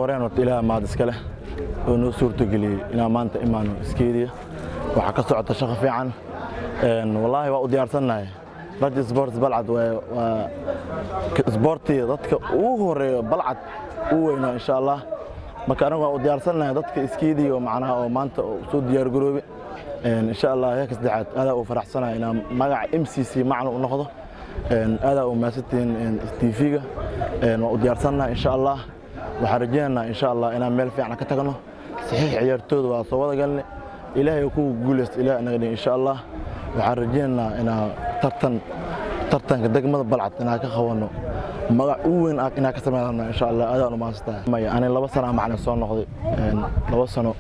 Horeen horta Ilaah mahad iska leh oo noo suurtageliyey inaan maanta imaano Iskeediya. Waxaa ka socota shaqo fiican. Wallaahi waa u diyaarsannahay. Raja Sports Balcad waa isboortiga dadka ugu horeeyo Balcad u weynaa, insha Allah. Marka anagu waa u diyaarsannahay dadka Iskeediya oo macnaha oo maanta soo diyaar garoobe, insha Allah. Heerka saddexaad aadaa u faraxsanahay inaan magaca MCC macna u noqdo. Aadaa u mahadsantihiin TV-ga. Waa u diyaarsannahay, insha Allah. Waxaan rajaynaynaa, insha Allah, inaan meel fiican ka tagno. Saxiix ciyaartooyda waa soo wada galnay. Ilaahay ku guuleysto, Ilaah inaga dhig, insha Allah. Waxaan rajaynaynaa inaan tartanka degmada Balcad inaan ka qabanno, magac u weyn inaan ka sameynno, insha Allah. Aadaan u mahadsantahay. Maya, ani 2 sano macalin soo noqday. 2 sano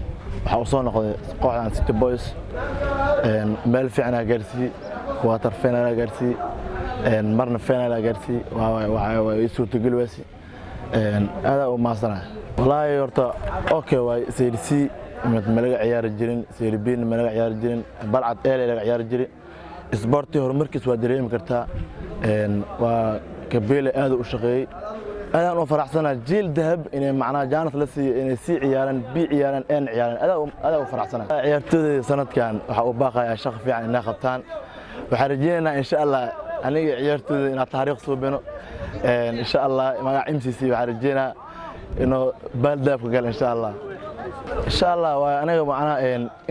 waxaa u soo noqday kooxdan City Boys. Meel fiican aa gaarsiiyey, quarter final aa gaarsiiyey, marna final aa gaarsiiyey, waa ii suurtageli waasi. Aadaa u mahadsanahay. Wallaahi horta okay waay. Serie C ma laga ciyaari jirin, Serie B ma laga ciyaari jirin, Balcad eele laga ciyaari jirin. Isboorti horumarkiis waa dareemi kartaa. Waa Kabeele, aad u shaqeeyey. Aadaan u faraxsanahay jiil dahab inay macnaha chance la siiyo inay sii ciyaaraan, B ciyaaraan, N ciyaaraan. Aadaa u faraxsanahay. Ciyaartooyda sanadkan waxaa u baaqayaa shaqo fiican inay qabtaan. Waxaan rajaynaynaa, insha Allah, aniga ciyaartooyda inaan taariikh suubino, insha Allah. Magaca MCC waxaan rajaynaa inuu baaldaabka galo, insha Allah, insha Allah. Waa aniga macnaha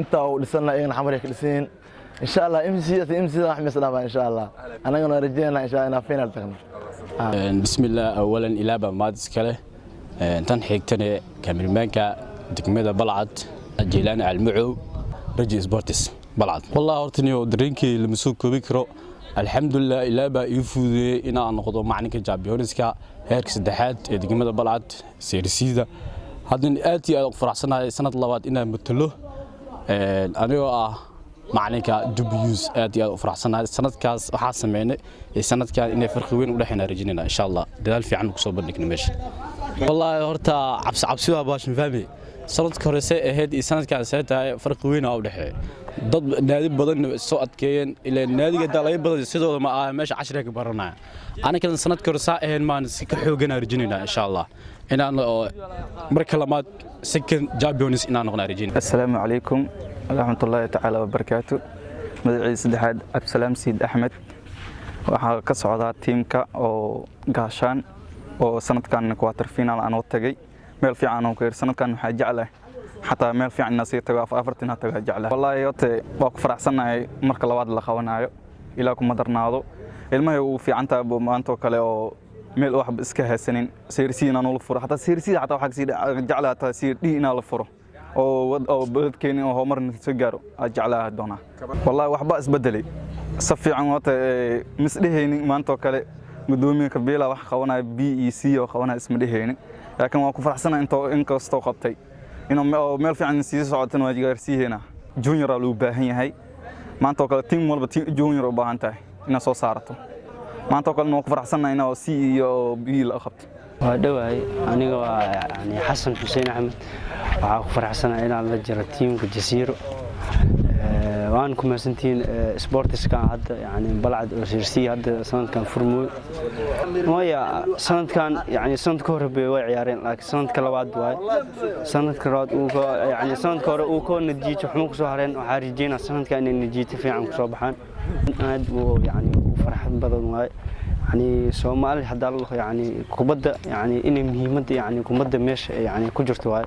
intaa uu dhisana, iyagana Xamar ay ka dhisan yihiin, insha Allah. MC MC wax mis dhaafaan, insha Allah. Anagana rajaynaa, insha Allah, inaan final tagno. Bismillaah. Awalan ilaaba maad iskale, tan xigtane kaamirmaanka degmada Balcad Jeylaani Almacow, Raji Sports Balcad. Wallahi horta niyo dareenkii lama soo koobi karo. Alxamdulilah, ilaa baa ii fududeeyey inaan noqdo macalinka championska heerka saddexaad ee degmada Balcad, Serie C-da. Haddana aad iyo aad ugu faraxsanahay sanad labaad inaan matalo anigoo ah macalinka Dubyus. Aad iyo aad u faraxsanahay. Sanadkaas waxaa sameynay iyo sanadkan inay farqi weyn u dhexeynaa rajinayna, insha Allah. Dadaal fiican ku soo bandhigna meesha. Wallaahi horta cabsi cabsi waa baashin fahmi. Sanadka hore see ahayd iyo sanadkan see tahay, farqi weyn aa u dhexeeya. Dad naadi badan soo adkeeyeen ilaa naadiga dalay badan sidooda ma aha, meesha cashriga ka baranaya. Aniga sanadka hore saa ahayn maan si ka xooganaa rajinayna, insha Allah, inaan marka labaad second champions inaan noqonaa rajinayna. Assalaamu calaykum waraxmatullaahi tacaala wabarakaatu. Magaciisa saddexaad Cabdisalaam Siid Axmed. Waxaa ka socdaa tiimka oo Gaashaan oo sanadkan quarter final aan u tagay. Meel fiican aan ku yir. Sanadkan waxaa jeclahay xataa meel fiican inaan sii tago, afartan ha tago jeclahay. Wallaahi horta waa ku faraxsanahay marka labaad la qabanayo. Ilaa kuma darnaado, ilmahay uu fiican tahay maanta oo kale oo meel waxba iska haysanin. Serie C inaan ula furo, xataa Serie C, xataa waxaa kasii jeclahay xataa Serie D inaan la furo oo baladkeeni oo horumar soo gaaro aa jeclaha doonaa. Wallaahi waxba isbedelay si fiican. Horta misdhehaynin maanta oo kale gudoomiye Kabiila wax qabanaya, B E C oo qabanaya, isma dhehaynin, laakiin waan ku faraxsanahay intoo inkastoo qabtay inuu meel fiican sii socotana waa gaarsiiheena. Junior aa loo baahan yahay maanta oo kale. Team walba team junior u baahan tahay inaad soo saarato. Maanta oo kalena waan ku faraxsanahay inaa C iyo B la qabto. Waa dhowahay. Aniga waa yani Xasan Xuseen Axmed. Waxaa ku faraxsanahay inaan la jiro tiimka Jasiiro. Waan ku mahadsantihiin. Sportiskan hadda yani Balcad oo Serie C hadda sanadkan furmooy. Maya, sanadkan yani sanadka hore bay way ciyaareen, laakiin sanadka labaad waaye. Sanadka labaad uu ka yani sanadka hore uu ka natiijo xumo kusoo hareen. Waxaa rajeynaa sanadkan inay natiijo fiican kusoo baxaan. Aad buu yani u farxad badan waaye. Yani Soomaali haddaa la dhaho, yani kubadda, yani inay muhiimadda yani kubadda meesha yani ku jirto waaye.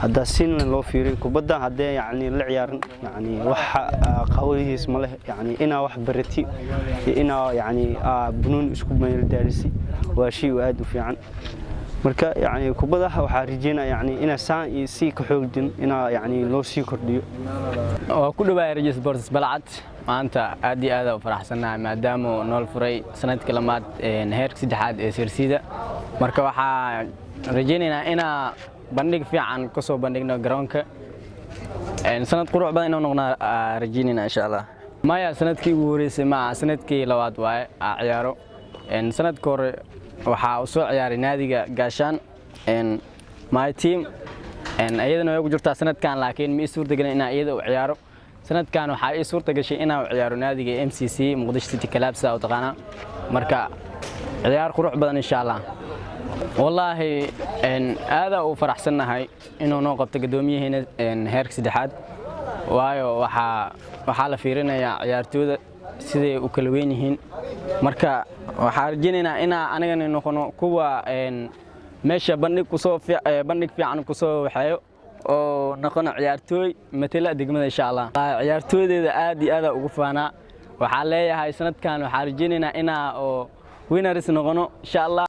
Haddaa sina loo fiiriyo kubadda, haddee yani la ciyaarin, yani wax qawadihiis ma leh. Yani inaa wax barati iyo inaa yani bunuun isku meeldaalisi waa shay aad u fiican. Marka yani kubadaha waxaa rajeynaya yani inaa saan iyo si ka xoogdin inaa yani loo sii kordhiyo. Waa ku dhawaay Rajo Sports Balcad. Maanta aad iyo aad u faraxsanahay maadaama nool furay sanadkii labaad heerka saddexaad ee Serie C-da. Marka waxaa rajaynaynaa inaa bandhig fiican ka soo bandhigno garoonka. Sanad qurux badan inuu noqnaa rajaynayna, insha Allah. Maya, sanadkii ugu horeysay maaha, sanadkii labaad waaye aa ciyaaro. Sanadka hore waxaa u soo ciyaaray naadiga Gaashaan, my team. Iyadana way ku jirtaa sanadkan, laakiin ma ii suurtagelin inaan iyada u ciyaaro. Sanadkan waxaa ii suurta gashay inaan u ciyaaro naadiga MCC, Muqdisho City Club, sidaa u taqaanaa. Marka ciyaar qurux badan, insha Allah. Wallaahi aadaa u faraxsannahay inuu noo qabto guddoomiyaheena heerka saddexaad, waayo waxaa la fiirinayaa ciyaartooyda siday u kala weyn yihiin. Marka waxaa rajaynaynaa inaa anigana noqono kuwa meesha bandhig kusoo bandhig fiican kusoo waxeeyo oo noqono ciyaartooy matala degmada, insha Allah. Ciyaartooydeeda aad iyo aad ugu faanaa. Waxaa leeyahay sanadkan waxaa rajaynaynaa inaa oo winners noqono, insha Allah.